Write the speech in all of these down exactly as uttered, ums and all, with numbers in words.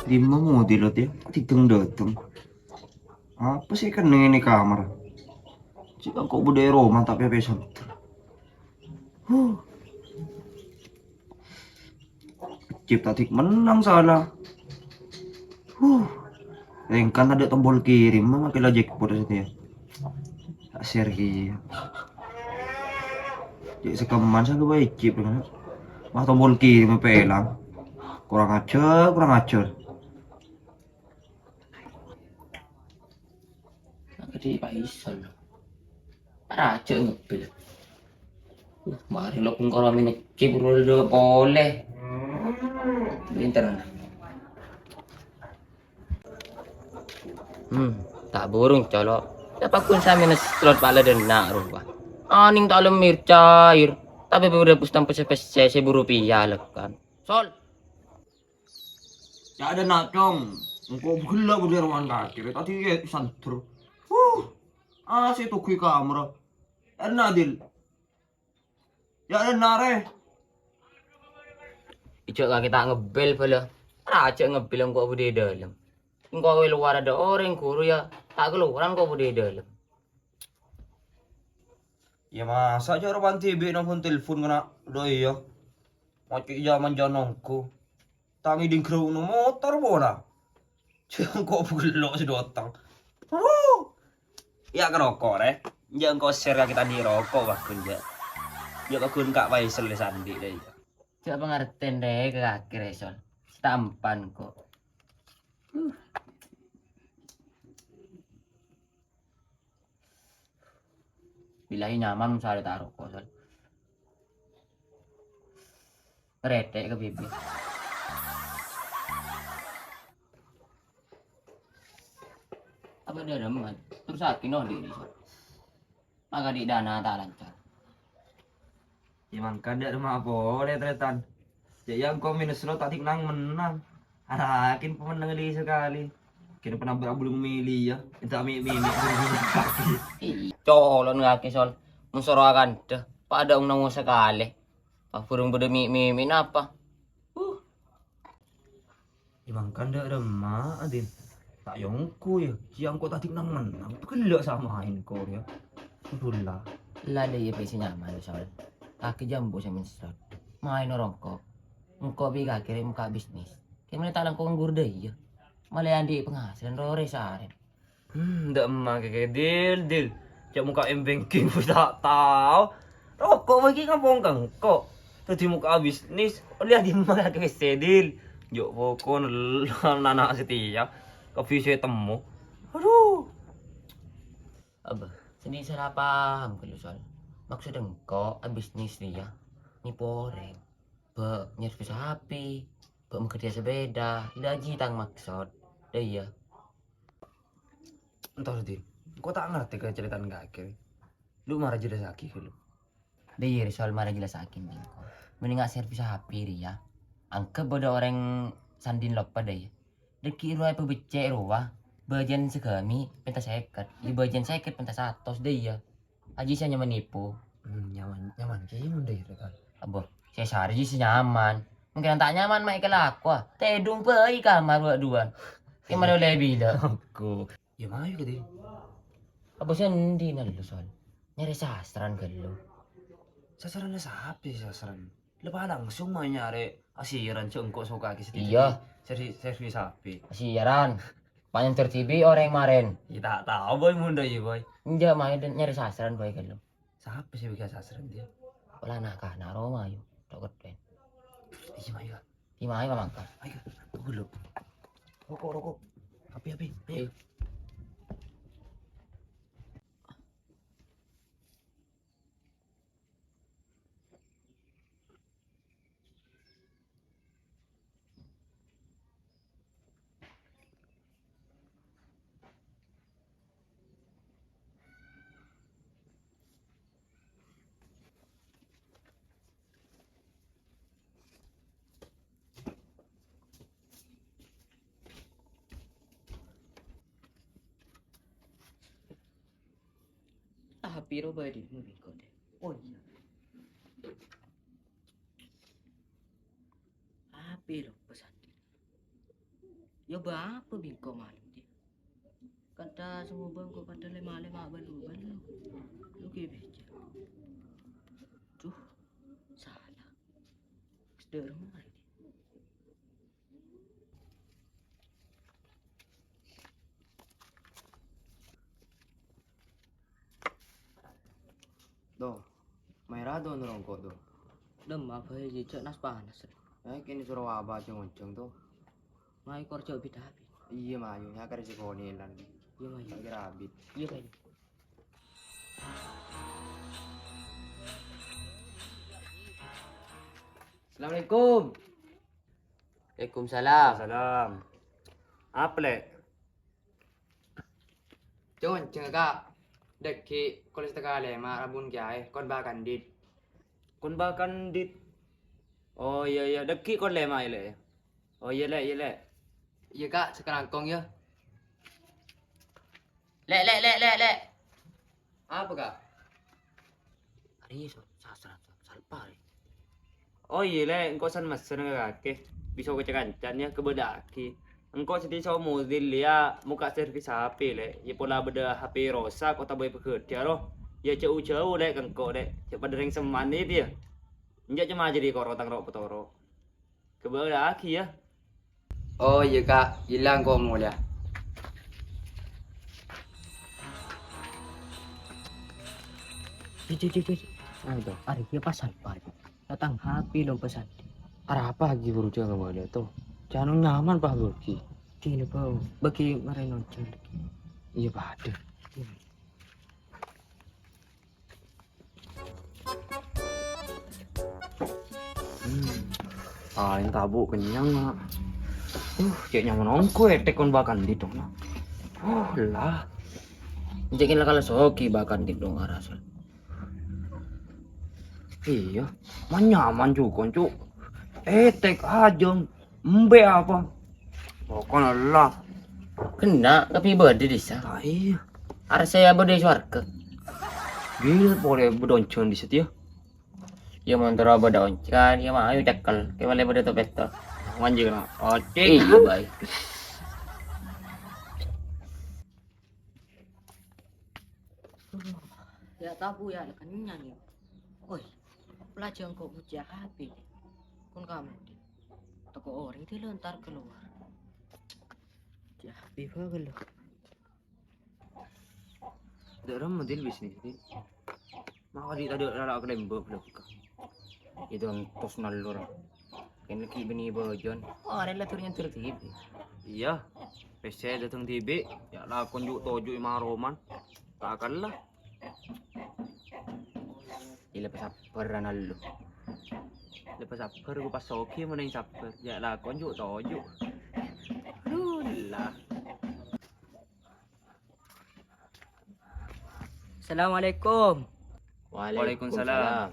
Dimma model, Lot, ya? Kok dideng-dideng? Apa sih kennengnge è kamar? Cè' engko' budhâ è roma ta' pèpè santer. Huh. Cip tadi menang salah. Huh. Engkan ada tombol kirim, mah makin la jackpot itu ya. Tak share ki. Cek sekeman saya bae cip kan. Wah, tombol kirim pelang. Kurang ajar, kurang ajar. Nang gede Pak Isol. Raja ngebil. Uh, mari lo pungkara mineki buru do pole. Pinter. Hmm, ta' burung colo'. Ya pakun sami neslot pala dena' rupa. Aning ta' lemir cair. Tapi buru pus tampa sepese se buru pialekan. Sol. Ya ada nacong. Engko' gella budhâ rowan kakè. Tadi ya santer. Huh. Ah, saya tunggu kamera. Erna, Dil. Ya ada nare. Ijak kaki tak ngebel bala. Raja ngebel engko' budhâ è dâlem. Engko' è luar ada orèng guru ya. Tak keluaran engko' budhâ è dâlem. Ya masa cara panti bi' nelpon telepon kena do iya. Macet zaman janongku. Tangi dingkrau no motor bola. Engko' belok sedotang. Wuh. Ya kerokok re. Ya engko' share ka kita di rokok bagus ya. Ya bagus Kak Faisal di sandi deh ya. Cek pangarten re ke akhir Sol. Tampan kok. Billahi nyaman sare ta' roko, Sol. Ngeretek ke bibir. Apa dia reman? Terus aki no di, Sol. Maka di dana tak lancar. Ya mangka ndak ada apa-apa, Tretan. Ya, ya, engko' minus lo tadi nang menang. Arakin pemenang li sekali. Kena pernah berabul mili ya. Minta mi mi mi. Colon kaki Sol. Musoro akan deh. Pada undang sekali. Pas burung pada mi mi mi napa? Uh. Imangkan dak remma, Adin. Tak yongku ya. Siang kok tadi nang menang. Pegella sama ain kok ya. Alhamdulillah. Lah, lah, iya, pèsè nyaman, Sol. Kakè jambu sè mènsot. Maèn orongko'. Engko' bi' kakè rè mokka' bisnis. Kemmènè ta' langkong nggur dâ' iyâ. Malè andi' penghasilan rorè sarè. Hmm, ndak emak keke Dil, Dil. Cak mokka' M banking, bos tak tao. Roko' bagi ngapa engko'? Tadi mokka' bisnis, oleh adi emak keke Dil. Jok pokon nana setia. Kabisè temmo. Aduh. Abah, seni salah paham ghâllu, Sol. Maksud engko' abisnis rèya nipo orèng. Bâ' nyervis H P, bâ' maghâdhiyâ sepèda, ila jiyâ tang maksod. Dâ' iyâ. Entar, Din. Engko' ta' ngartè ka caretana kakè. Lu mara jelasaghi ghâllu. Dâ' iyâ, Sol, mara jelasaghi engko'. Mendingan servis H P rèya. Angghep bâdâ orèng sandhin loppa dâ' iyâ. Dhâggi' rowa èpabeccè' rowa, bâjân sagâmè' pènta sèket, iyâ bâjân sèket pènta satos dâ' iyâ. Aji sè nyaman nipo. Hmm, nyaman, nyaman kèya mon dâ' iyâ, Tan. Abo, sè sarè ji sè nyaman. Mungkin ta' nyaman ma' èkalakowa. Tèdung bhâi kamar wa duwân. Kè marè ollè bilâ. Aku. Ya mayu ka, Din. Abo sè endi nallo, Sol? Nyarè sasran ghâllu. Sasranna sapè sasran? Lepa langsung ma' nyarè asiran sè engko' soka'aghi sedikit. Iyâ. Seri-, servis sapè. Asiran. Panjang tertibi orèng marèn. Ya ta' tao, Boy, mon dâ' iyâ, Boy. Enjâ', mayu nyarè sasran, Boy, ghâllu. Sapè sè bikin sasran, Din? Ola na'-kana' ro mayu. Tok kedhen. Iyâ, mayu. Iyâ, mayu, Pak Mangkar. Ayo, tunggu dulu. Roko', roko'. Api, api. Ayo. Ayo. Ah, piro bâdâ mabingkon, Dek? Oh, iyâ. Ah, piro pesan? Ya bâ apa bi' engko' malem, Di? Kadhâ' sè ngobâ engko' padâ lèma-lèma bâlu-bâlu. Lu ghi' bhâjâ. Duh, sala. Sè dâ' remma rè, Di. To, maèra to nongko' to. Dâmma bhâi jhâ' nas-panas. Eh, kènè soro abâ' jhâng-onjhâng to. Mayu kor jhâ' bit-abit. Iyâ, mayu, ya kare sè konèlan. Iyâ, mayu. Kira abit. Iyâ, mayu. Assalamualaikum. Waalaikumsalam. Salam. Apa, Lè'? Con, jâ, Ka'. Dâgghi' kol sè takalè ma' rabun kèyaè, kon bâ' kandit. Kon bâ' kandit. Oh, iyâ, iyâ. Dâgghi' kol lèma', iyâ, Lè'. Oh, iyâ, Lè', iyâ, Lè'. Iyâ, Ka', sakalangkong, yâ. Lè', Lè', Lè', Lè', Lè'. Apa, Ka'? Arèya, so-, sastra, so-, salpa, arèya. Oh, iyâ, Lè', engko' san mesen ka kakè. Bisa kaca-kancana, yâ, kabâdâ'aghi. Engko' sè disa model, yâ, mokka' servis H P, Lè'. Yâ, pola bâdâ H P rosak otabâ èpaghâdhiyâ, ro. Yâ, jhâu-jhâu, Lè', ka engko', Lè'. Jhâ' padâ rèng semma'na, yâ. Enjâ' coma jârèya kor otang ro'-potoro'. Kabâdâ'aghi, yâ. Oh, iyâ, Ka'. Ella engko' molèya. Cek, cek, cek, cek. Ayo, Dok. Arèya pas salpa. Dâteng H P lompat sandi. Arapa ghi' buru jâ' ngabâlâ, to? Jhâ' nyaman, pas bâgi. Dina, Bang. Bâgi marèna jâ'. Iyâ, padâ. Hmm. Aèng tabu' kennyang, a. Uh, cè' nyaman ongghu ètèk kon bâ' kandit, dong, a. Uh, la. Cè' kèng la kala soghi bâ' kandit, dong, arassa. Iyâ, ma' nyaman jhughân, Cuk. Ètèk ajâm. Embi' apa? Pokokna la. Kèng, kabbhi bâdâ è dissa. Ah, iyâ. Arassa yâ bâdâ è sowarghâ. Ghilâ polè bâdâ onjhân è dissa, yâ. Yâ, mon terro bâdâ onjhân, yâ, mayu cèkkel. Kèng polè bâdâ to-pètto. Manjing, no. Ocèk. Iyâ, bhâi. Yâ, tabu', yâ, la kennyang, yâ. Oi, pelajang kok bocah H P. Kon kamu, Din. Toko orèng di lontar keluar. Bocah H P bagus, loh. Dâ' remma, Din, bisnis, Din? Mawali tadâ' rara kalèmbâ blâkka. Itu antos nalor. Kèng ghi' binè bâjâna. Oh, arèya la dur-nyadur dhibi'. Iyâ. Pèssè dâteng dhibi', yâ lakon ju'-toju' è maroman. Ta' kella. Iyâ la pasabbhâr anallu. La pasabbhâr, ghu pas soghi mon èng sabbhâr. Yâ lakon ju'-toju'. Dulla. Assalamualaikum. Waalaikumsalam.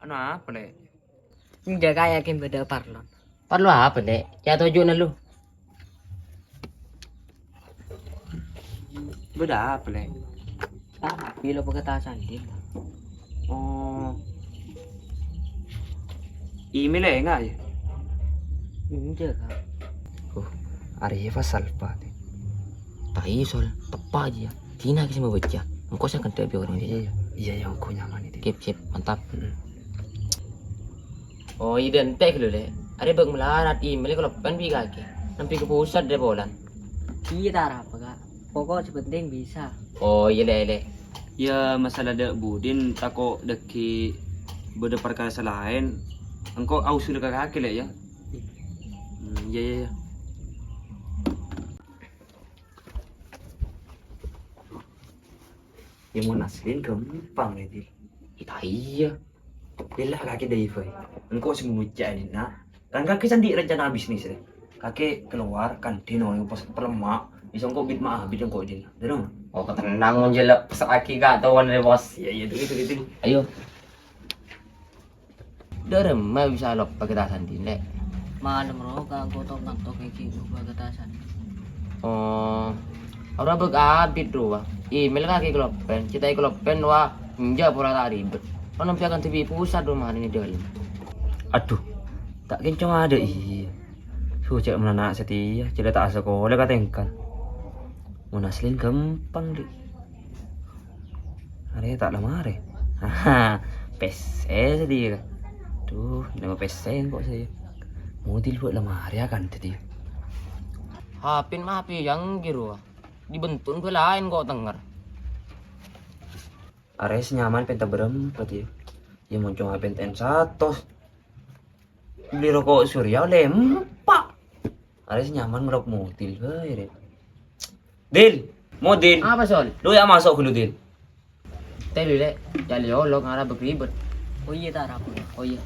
Anu apa, Lè'? Enjâ', Ka', yâ kèng bâdâ parlo. Parlo apa, Lè'? Yâ toju'na lu. Bâdâ apa, Lè'? Ah, bilâ pagatasan, Din. Oh. Email enga', yâ? Enjâ', Ka'. Oh, arèya pasal, Pak. Ta' iso, teppa' jiyâ. Dina ghi' sè mabâca. Engko' sè kantha bi' orèng. Oh, iyâ, iyâ. Iyâ, iyâ, engko' nyaman itu. Sip, sip, mantap. Mm-mm. Oh, iyâ, dântè' ghâllu, Lè'. Arèya bâk malarat, email kaloppèn bi' kakè. Nambi ka pusat dâri polana. Iyâ, ta' arapa, Ka'. Pokok sè penting bisa. Oh, iyâ, Lè', Lè'. Yâ, masalah dâ' budina tako' dâgghi' bâdâ parkara sè laèn. Engko' ausul ka kakè, Lè', yâ? Iyâ. Hmm, iyâ, iyâ, iyâ. Yâ, mon aslina ghâmpang, yâ, Dil. Iyâ, ta' iyâ. Bella kakè dâi, Fai. Engko' sè mabâca, Dil, na. Kan kakè sandi' rencana bisnis, rè. Kakè kalowar, kan, dino, pas perlemma'. Bisa engko' bit ma-, bit engko', Dil. Dino. Oh, tenang, mon jâ' la pèssè'aghi ka' towan, rè, Bos. Iyâ, iyâ, itu, itu, itu. Ayo. Dâ' remma bisa loppa katasan, Din, Lè'? Malem rowa ka engko' tok-ngantok ghi' loppa katasan. Oh, ora bâk abit rowa. Email kakè kaloppèn, cètaè kaloppèn, wa, enjâ' pora ta' ribet. Ono pèyakan dhibi' pusat rowa marèna è dâlem. Adhu, ta' kènco adâ', iyâ. Tuh, cè' mon ana' satèya, cè' la ta' asakola ka tèngkal. Mon aslèn ghâmpang, Dik. Arè ta' la marè. Aha, pèssè satèya. Duh, nèma pèssè engko' satèya. Model buat la marè ya kan tadi. Hapin mah hape yang kiro. Dibentuk dua lain kok tenger. Arè sè nyaman pènta bârâmpa ya. Ya mon coma pènta èn satos. Beli roko' Surya olle empa'. Arè sè nyaman melok model bhâi, Rè. Dil, model. Apa, Sol? Lu ya masuk dulu, Dil. Tèlè, Lè'. Jâ' lè' olok ngarabek ribet. Oh iyâ, ta' rabu. Oh iyâ.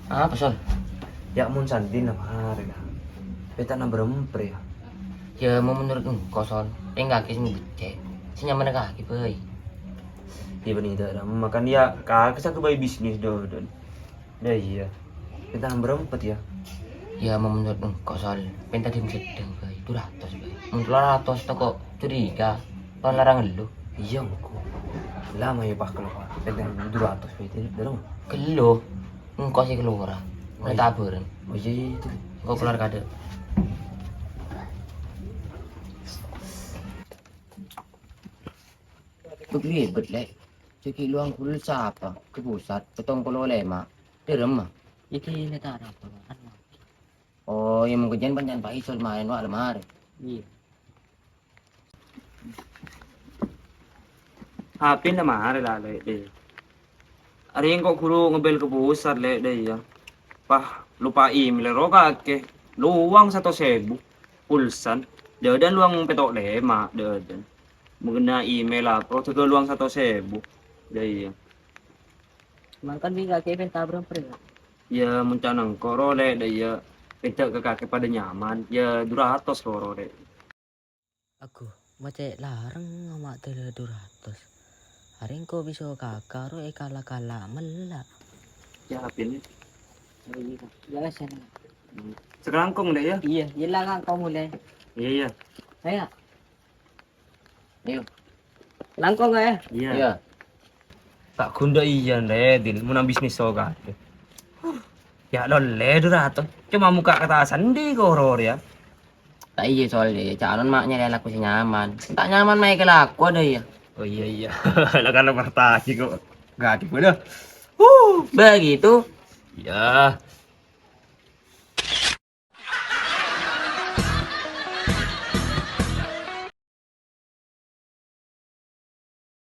Apa, Sol? Ya, mon sandhin apa arè, Kak? Pènta nambah rempre, ya? Ya, mon menurut engko', Sol. Enggak, sing becek. Sing nyaman kaki, bhâi. Iyâ, bânnè, Dâ'. Makan ya, kakè sè ghâbây bisnis, Dâ', Dâ'. Dâ', iyâ. Pènta nambah rempet, ya? Ya, mon menurut engko', Sol, pènta dhem seddheng, bhâi. Du ratos, bhâi. Mon tello ratos, toko curiga. Kon larang elu. Iyâ, engko'. Lama ya, pas keluar. Pènta du ratos, bhâi. Dâ', Dâ'. Ghellu. Engko' sè keluar. Oh, iyâ. Taburan. Oh, iyâ, iyâ, itu. Engko' keluar kadâ'. Ribet, Lè'. Cè' ghi' lowang pulsa apa? Ka pusat, petong polo lèma'. Dâremma? Iki lè' ta' rabu. Oh, ya mungkin jân pancèn Pak Isol maèn wa' la marè. Iyâ. Hapèna marè la, Lè', dâ'. Arè engko' ghuru ngebel ka pusat, Lè', dâ', ya. Pas, lupa email ro kakè. Lowang satos èbu. Pulsan. Dâdâ lowang pètto' lèma', dâdâ. Mangkana email apa, kodhu lowang satos èbu. Dâ', iyâ. Mangkana bi' kakè pènta bârâmpa, ya? Ya, mon ca'na engko' ro, Lè', dâ', iyâ. Pènta ka kakè padâ nyaman. Ya, du ratos ro, Lè'. Agu, ma' cè' lareng ma' tèlè du ratos. Arè engko' bisa kaka ro èkala-kala mella'. Ya, Pin. Oh, iyâ, Kak. Jelas, ya, Kak. Hmm. Sakalangkong, Lè', ya? Iyâ, iyâ la, Kak, engko' molè. Iyâ, iyâ. Ayo. Ayo. Langkong, ya? Iyâ. Iyâ. Ta' gundhâ iyâ, Lè', Dil, mon bisnis so kadâ'. Ya, lo lè du ratos. Coma mokka' ka ta' sandhi koror, ya. Ta' iyâ, Sol, iyâ. Calon ma' nyarè lako sè nyaman. Ta' nyaman ma' èkalako, dâ', iyâ. Oh, iyâ, iyâ. La kan partagi kok. Gak ada. Huh, begitu. Ya.